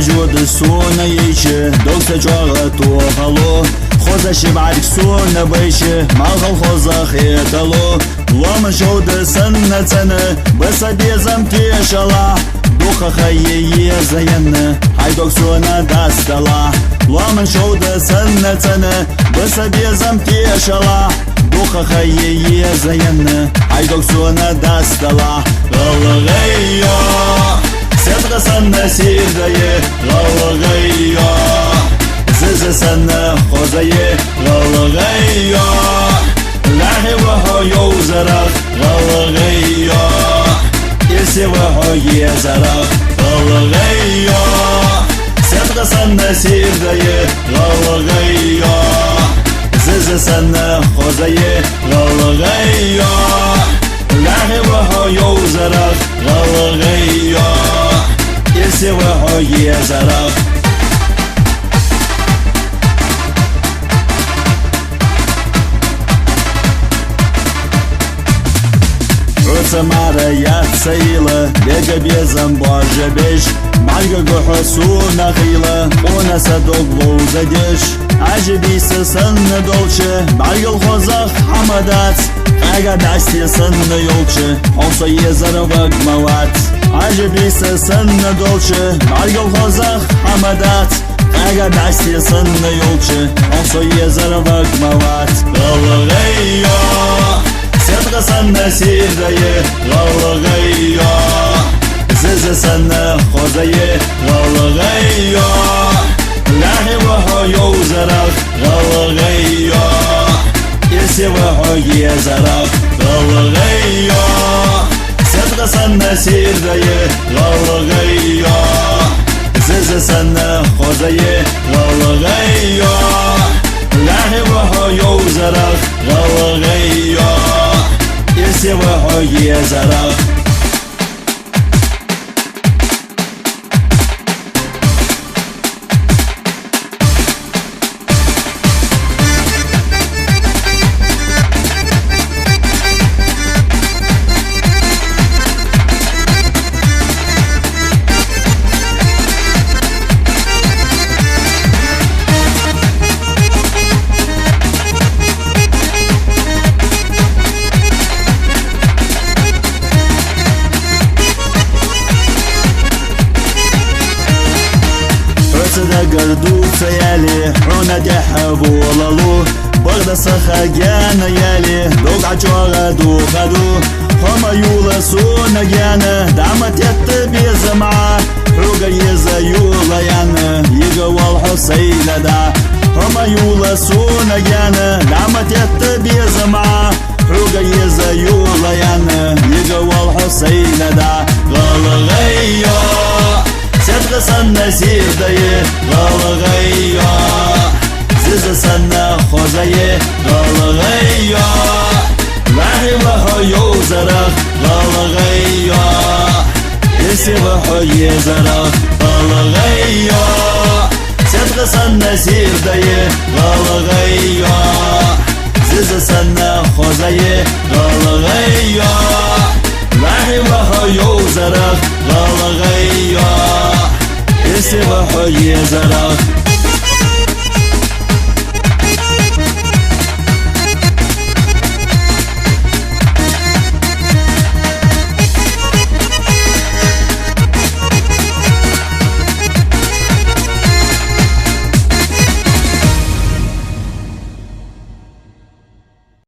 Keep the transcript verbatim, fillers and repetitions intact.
Жуд сона йийча, дог са чӀоагӀа тохалу. Хоза ши бӀарг сона байча, малхал хоза хеталу. Лоаман шовда санна цӀена, ба са безам тешалахь. Дукха ха е еза енна, хьай дог сона дасталахь. Лоаман шовда санна цӀена, ба са безам тешалахь. Дукха ха е еза енна, хьай дог сона дасталахь. ГӀалгӀай йоӀ, седкъа санна сийрда я, гӀалгӀай йоӀ. Зиза санна хоза я, гӀалгӀай йоӀ. Лахьи ва хьо йовзарах, гӀалгӀай йоӀ. Ирсе ва хьо езарах, гӀалгӀай йоӀ. Седкъа санна сийрда я, гӀалгӀай йоӀ. Зиза санна хоза я, гӀалгӀай йоӀ. Лахьи ва хьо йовзарах, гӀалгӀай йоӀ. Ирсе ва хьо езарах. Хьоца мара яц са уйла, беррига безам божабеш. БӀаргагу хьо сона хийла, къона са дог ловзадеш. Ӏажабий са санна долча, бӀаргал хозах хӀама дац. Къаьга бӀаьсте санна йолча, хьо со езар ваг ма вац. Ӏажабий са санна долча, бӀаргал хозах хӀама дац. Къаьга бӀаьсте санна йолча, хьо со езар ваг ма вац. ГӀалгӀай йоӀ, седкъа санна сийрда я, гӀалгӀай йоӀ. Зиза санна хоза я, гӀалгӀай йоӀ. Лахьи ва хьо йовзарах, гӀалгӀай йоӀ. Ирсе ва хьо езарах, гӀалгӀай йоӀ. Седкъа санна сийрда я, гӀалгӀай йоӀ. Зиза санна хоза я, гӀалгӀай йоӀ. Лахьи ва хьо йовзарах, гӀалгӀай йоӀ. Ирсе ва хьо езарах. Хьоца дагардувца аьле, хьона тӀехьа волалу. Бакъда са ха гаьна аьле, дог Ӏа чӀоагӀа дохаду. Хьо ма йола сона гаьна, дӀа ма тетта безам Ӏа. Хьога еза йола аьнна, йига вал хьо сайна дӀа. Хьо ма йола сона гаьна, дӀа ма тетта безам Ӏа. Хьога еза йола аьнна, йига вал хьо сайна дӀа. ГӀалгӀай йоӀ, седкъа санна сийрда я, гӀалгӀай йоӀ. Зиза санна хоза я, гӀалгӀай йоӀ. Лахьи ва хьо йовзарах, гӀалгӀай йоӀ. Ирсе ва хьо езарах, гӀалгӀай йоӀ. Седкъа санна сийрда я, гӀалгӀай йоӀ. Зиза санна хоза я, гӀалгӀай йоӀ. Лахьи ва хьо